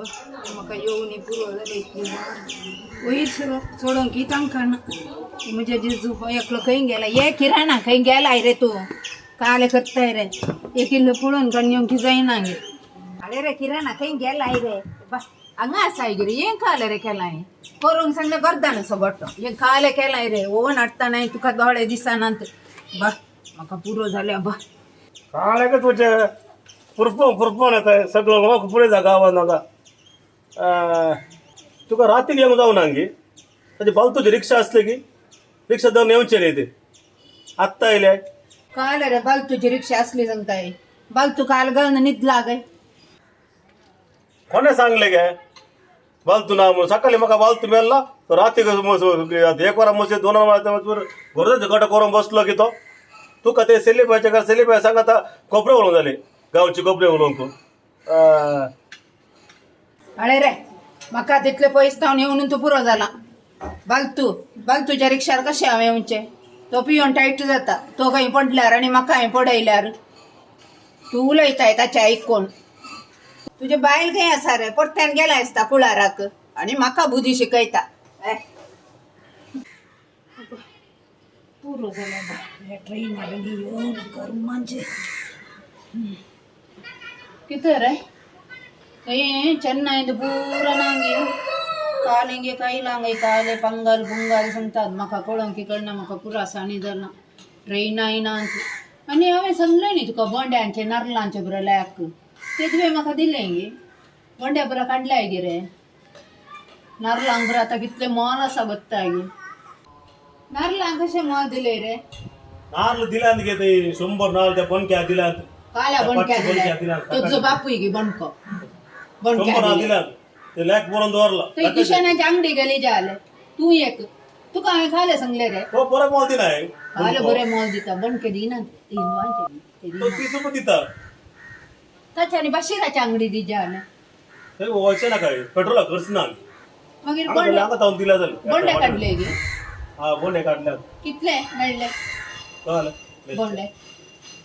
म्हाका येवन पुरो जालें इतली वयर चडोवंक की तांकां ना. म्हज्या जेजू हो एकलो खंय गेला ये किराणा खंय गेलाय रे तूं काले करताय रे एक इल्लो पळोवन काडून येवंक जायना गे. अरे रे किराणा खंय गेलाय रे बा हांगा आसाय गे रे हें काले रे केलाय करूंक सांगलें गर्दान असो गोटो हें काले केलाय रे ओवन हाडटा तुका दोळे दिसनात बा म्हाका पुरो जालें बा. काळे का तुझे पुरपो पुरपोण येता सगळं लोक पळयता गांवान हांगा. तुका रातीक येवंक जावना गे ताजे बालतूची रिक्षा आसली की रिक्षा जावन येवचें न्ही ते आत्तां येयले. काल रे बालतूची रिक्षा असली सांगताय बालतू काल घालून न्हिदला काय. कोणें सांगलें गे बालतू ना म्हणून सकाळी म्हाका बालतू मेळ्ळा तो रातीक एक वरां मशीद 2 वरां गरजेचो गटो करून बसलो की तो तुका ते सेलिबायच्या घर सेलिबाय सांग आतां खबरो उलोवंक जाले गांवची खबरो उलोवंक तूं. अळे रे म्हाका तितले पयस तावन येवन तूं पुरो जाला बालतू बालतूच्या रिक्षार कशें हांवें येवचें तो पियोन टायट जाता तो खंय पडल्यार आनी म्हाका हांवें पडयल्यार तूं उलयताय ताचें आयकून. तुजे बायल खंय आसा रे परत्यान गेला आसता कुळाराक आनी म्हाका बुद्धी शिकयता. पुरो जालें बा ट्रेनार येवन कर्माचें कितें रे ए चेन्नईत पुरा नांगे कालेंगे कायलांगे काले पंगल पुंगल सांगतात म्हाका कळोंक की कळना म्हाका पुरा साणी जाला ट्रेनाय ना. आनी हांवें सांगलें न्ही तुका बोंड्यांचे नारलांचे बरो लॅक ते तुवें म्हाका दिलें गे बोंड्या बरो काडल्याय गे रे नारलांक बरो आतां कितले मोल आसा गोत्ता गे नारलांक कशें मोल दिलें रे. नार्ल दिल्यात गे ते 100 नार्ल त्या बोणक्या दिल्यात. काल्या बोणक्या पांचशे दिल्या बोणक्या दिल्यात. तुजो बापूय गे बोणको बोणक्या 100 नार्ल दिल्या. दिल्यात ते लॅक बरोवन दवरला. थंय किशनाची आंगडी गेली जाले तूं एक तुका हांवें खालें सांगलें रे. तो बरो मोल दिनाय खालें बरें मोल दिता बोणके दिना ते हिंदवांचे ते तो दिना. 30 रुपये दिता. ताच्या आनी बाशिराची आंगडी दी जाले थंय वचचें ना काय पेट्रोला खर्च ना. मागीर हांगा बोंडे हांगा तावन दिल्या जालें. बोंडे काडले गे हा बोंडे काडल्यात. कितले मेळ्ळे कळ्ळें बोंडे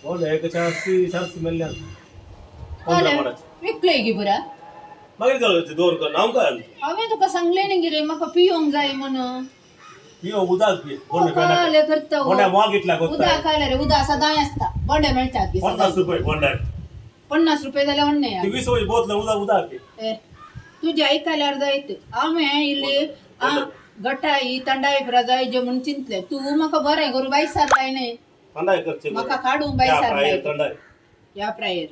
बोंडे एक 400 मेल्ल्यान 15 खालें माडाचे विकले गे बरा. मागीर घाल दोन कर नांव काय. हांवें तुका सांगलें न्ही गे रे म्हाका पियोंक जाय म्हणून. पियो उदक पी बोंडे खालें करता बोंड्या मोल कितल्या उदक खालें रे उदक सदांय आसता बोंडे मेळटात गे 50 रुपये बोंड्याक 50 रुपये जाल्यार व्हडलें ती 20 रुपये बोतल उदक उदक पी. ए, तुजें आयकल्यार जायत हांवें इल्ली गटाई थंडाय पुरा जाय जे म्हूण चिंतलें तूं म्हाका बरें करूं बायसार लाय न्ही थंडाय करचे म्हाका काडूंक बायसार लाय थंडाय ह्या प्रायेर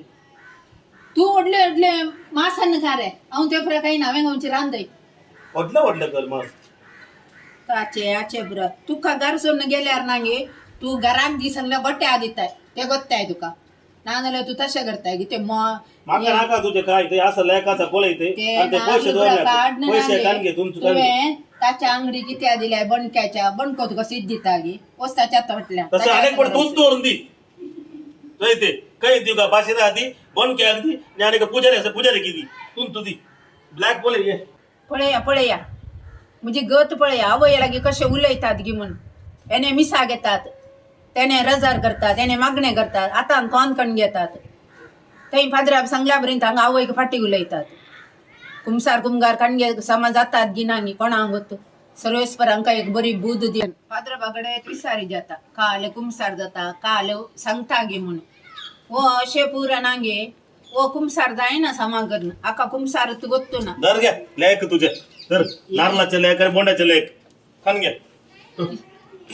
तूं व्हडलें व्हडलें मासान खा रे हांव ते पुरा कांय ना हांवें गांवची रांदय व्हडलें व्हडलें कर मास ताचे आचे पुरा तुका घर सोडून गेल्यार ना गे तूं घराक दी सांगल्यार गोट्या दिताय ते गोत्ताय तुका नाजाल्यार तूं तशें करताय की ते म्हाका नाका तुजें काय ते आसा लेक आसा पळय ते ते आनी ते पयशे नाल्ल पुरा दवरल्या काड पयशे कान घे तुमचे कान घे. तुवें ताच्या आंगडी कित्या दिल्या बणक्याच्या बणको तुका सीत दिता गे वस्ताच्या तोटल्या तशें आनीक पण तूंच दवरून दी थंय ते खंय दिवं का बाशिरा दी बोणक्याक दी आनी आनीक पुजारी आसा पुजारी दी तूं तूं दी ब्लॅक पळय ये पळया पळया म्हजी गत पळया आवय लागीं कशें उलयतात गी म्हूण तेणे मिसा घेतात तेणे रजार करतात तेणे मागणें करतात आतां कोण कण घेतात थंय फादराब सांगल्या पर्यंत हांगा आवयक फाटी उलयतात कुमसार कुमगार कणगे समा जातात गी ना गी कोणाक गोत सर्वेस्पर हांकां एक बरी बूद दी फादराबा कडेन विसारी जाता काल कुमसार जाता काल सांगता गे म्हूण हो अशें पुरा ना गे हो कुमसार जायना समा करून हाका कुमसार गोत्तू ना. धर घे लेक तुझे धर नारळाचे लेक आणि बोंड्याचे लेक खान घे.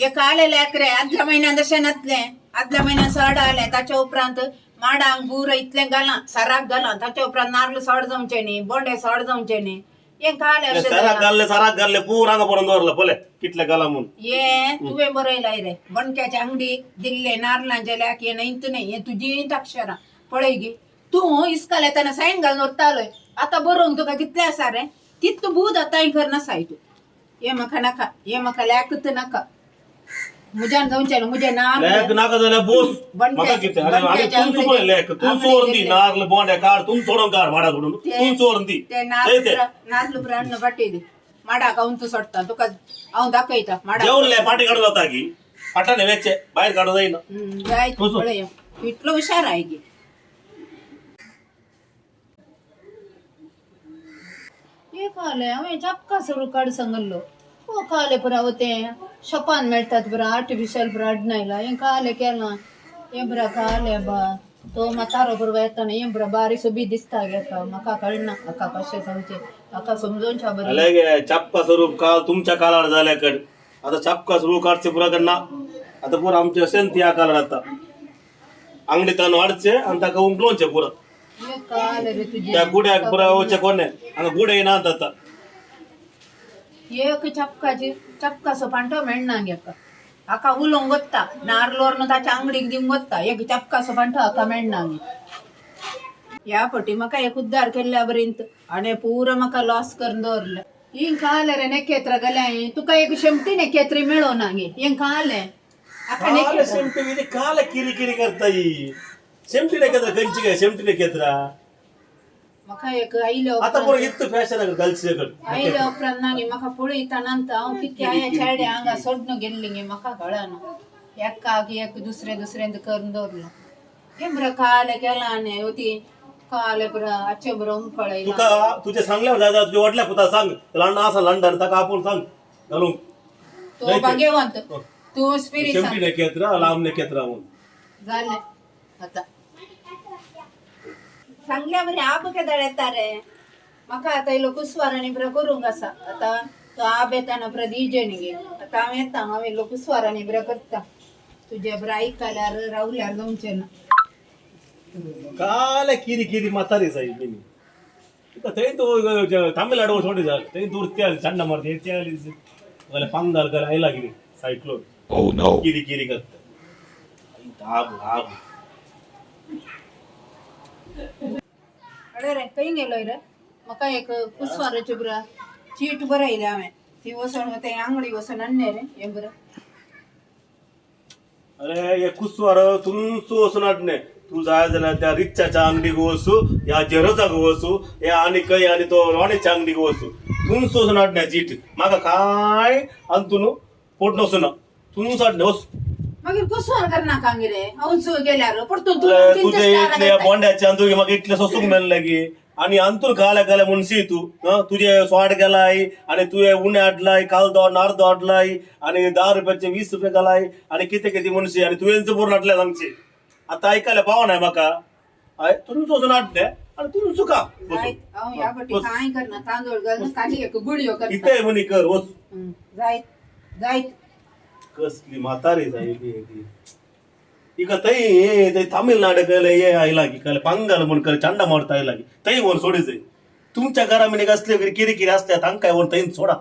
एक आलेले अकरे आदल्या म्हयन्यान तशें नातलें आदल्या म्हयन्यान सड आलें ताच्या उपरांत माडांक बुर इतलें घालां सराक घालां ताच्या उपरांत नार्ल सड जावचे न्ही बोंडे सड जावचे न्ही हें कालें अशें सराक जालां. घाल्ले सराक घाल्ले पूर हांगा पडून दवरला पळय कितले घाला म्हणून. हे तुवें बरयलाय रे बणक्याच्या अंगडी दिल्ले नारलांचे लेक हे न्हय न्हय हे तुजी अक्षरां पळय गे तूं इस्काल येताना सायन घालून उरतालोय आतां बरोवंक तुका कितलें आसा रे तितू बूद आतां कर नासाय तूं हे म्हाका नाका हे म्हाका लेकच नाका म्हज्यान जावचें न्हू म्हजें लेक नार्ल नाका जाल्यार बोस बणक्या- म्हाका कितें आनी आनी बणक्याच्या तूं पळय लेक तूं आंगडी चोरून दी दिल्ले. नार्ल बोंडे काड तूं सोडून काड माडा सोडून तूं चोरून दी ते थंय ते नार्ल ब्रांड पाटी दी माडाक हांव तूं सोडटा तुका हांव दाखयता माडाक. जेवले फाटी काडून जाता की फाटाने वेचे भायर काडून जायना. जाय वचून. पळय इतलो हुशार आहे गे. काले हांवें चपका सरू काड सांगल्लो ओ काले पुरा तें शॉपान मेळटात पुरा आर्टिफिशियल पुरा हाडनायला हें काले केलां हें पुरा काले बा तो म्हातारो पुरो येताना हें पुरा बारीक सोबीत दिसता गे म्हाका कळना हाका कशें सांगचें हाका समजोवचें बरें. अले गे चापका स्वरूप काल तुमच्या काळार झाल्याकड आता चापका स्वरूप काडचे पुरा कडना. आता पुरा आमचे अशें त्या काळार आता अंगडी तान वाडचे आणि ताका उमलोचे पुरा. हें काले रे तुजें. त्या गुड्याक पुरा वचचे कोणे हांगा गुडे ना आता. एक चपकाची चपकासो पांटो मेळना गे हाका. हाका उलोवंक वता नारलोर ताच्या आंगडीक दिवंक वता एक चपकासो पांटो हाका मेळना गे. ह्या फावटी म्हाका एक उद्धार केल्ल्या बरींत आनी पुरो म्हाका लॉस करून दवरलें. हिंग आलें रे नेकेत्र गेल्या तुका एक शेमटी नेकेत्री मेळोना गे. हिंग आलें हाका काल नेकेत्र. शेमटी विधी काल किरी किरी करता ही शेमटी नेकेत्र खंयची काय शेमटी नेकेत्रा. म्हाका एक आयल्या आता उपरांत पुरा इतकं फॅशन घालचे कड. आयल्या उपरांत ना गे म्हाका पळयता नंतर हांव कितें हांवें चेडे हांगा सोडून गेल्ली गे म्हाका कळना. एकाक एक दुसरें दुसरें करून दवरलो. हें बरं कालें केलां आनी होती कालें बरं आचे बरं उमकळयलां. तुका तुझे सांगल्यावर दादा तुझ्या वडल्या पुता सांग लंडन असा लंडन ताका आपण सांग घालूंक. तो नाही ते. भाग्यवंत तू स्पिरिट शेमटी नेकेत्र लांब नेकेत्र म्हणून झाले आता सांगल्या बरे आब केदाळ येता रे. म्हाका आतां इलो कुसवार आनी बरो करूंक आसा. आतां तो आब येताना बरो दिजे न्ही गे. आतां हांव येता हांव इलो कुसवार आनी बरो करता. तुजे बरो आयकल्यार रावल्यार जमचें ना. काल किरी किरी म्हातारी जाई मिनी तुका थंय तूं तामिळनाडू सोडी जाल थंय दूर ते चंड मारते ते आली जाल्यार पांगार कर आयला कितें सायक्लोन. Oh no. किरी किरी करता आब आब. अरे रे खंय गेलोय रे. म्हाका एक कुसवाराचे बरो चीट बरयल्या हांवें ती वचोन ते आंगडी वचोन हाडलें रे हें बरो. अरे हे कुसवार तुमचो वचून हाडणे तूं जाय जाल्यार त्या रिक्षाच्या आंगडीक वचू या जेरोजाक वचू या आनी खंय आनी तो रोणेच्या आंगडीक वचू तुमचो वचून हाडणे चीट म्हाका काय अंतून पोट वचूना तुमचो हाडणे वच. मागीर कुसवार करनाका गे रे हांव गेल्यार परतून तूं तुजे तेंच्या इतले दारार बोंड्याचे अंतू म्हाका इतले सोसूंक मेळ्ळें की आनी अंतूर घाले घाले म्हणशी तूं हं, तुजे स्वाट गेलाय आनी तुवें उणें हाडलाय कालदो नार्दो हाडलाय आनी 10 रुपयाचे 20 रुपये घालाय आनी कितें कितें म्हणशी आनी तुवेंच बरोवन हाडलें सांगची आतां आयकलें पावनाय म्हाका हय तुमचो वचून हाडलें आनी तुमचो का जायत हांव ह्या फावटी कांय करना तांदूळ घालून ताजी एक गुळयो करता. कितेंय म्हणी कर वच. जायत जायत. कसली म्हातारी जाय ती ती इका थंय थंय तामिळनाडू कयले हे आयला की कळ्ळें पंगल म्हूण कळ्ळें चंडा मारता आयला की थंय व्हरून सोडी जाय तुमच्या घरा म्हणजे असले किरी किरी असल्या तांकां व्हरून थंय सोडा.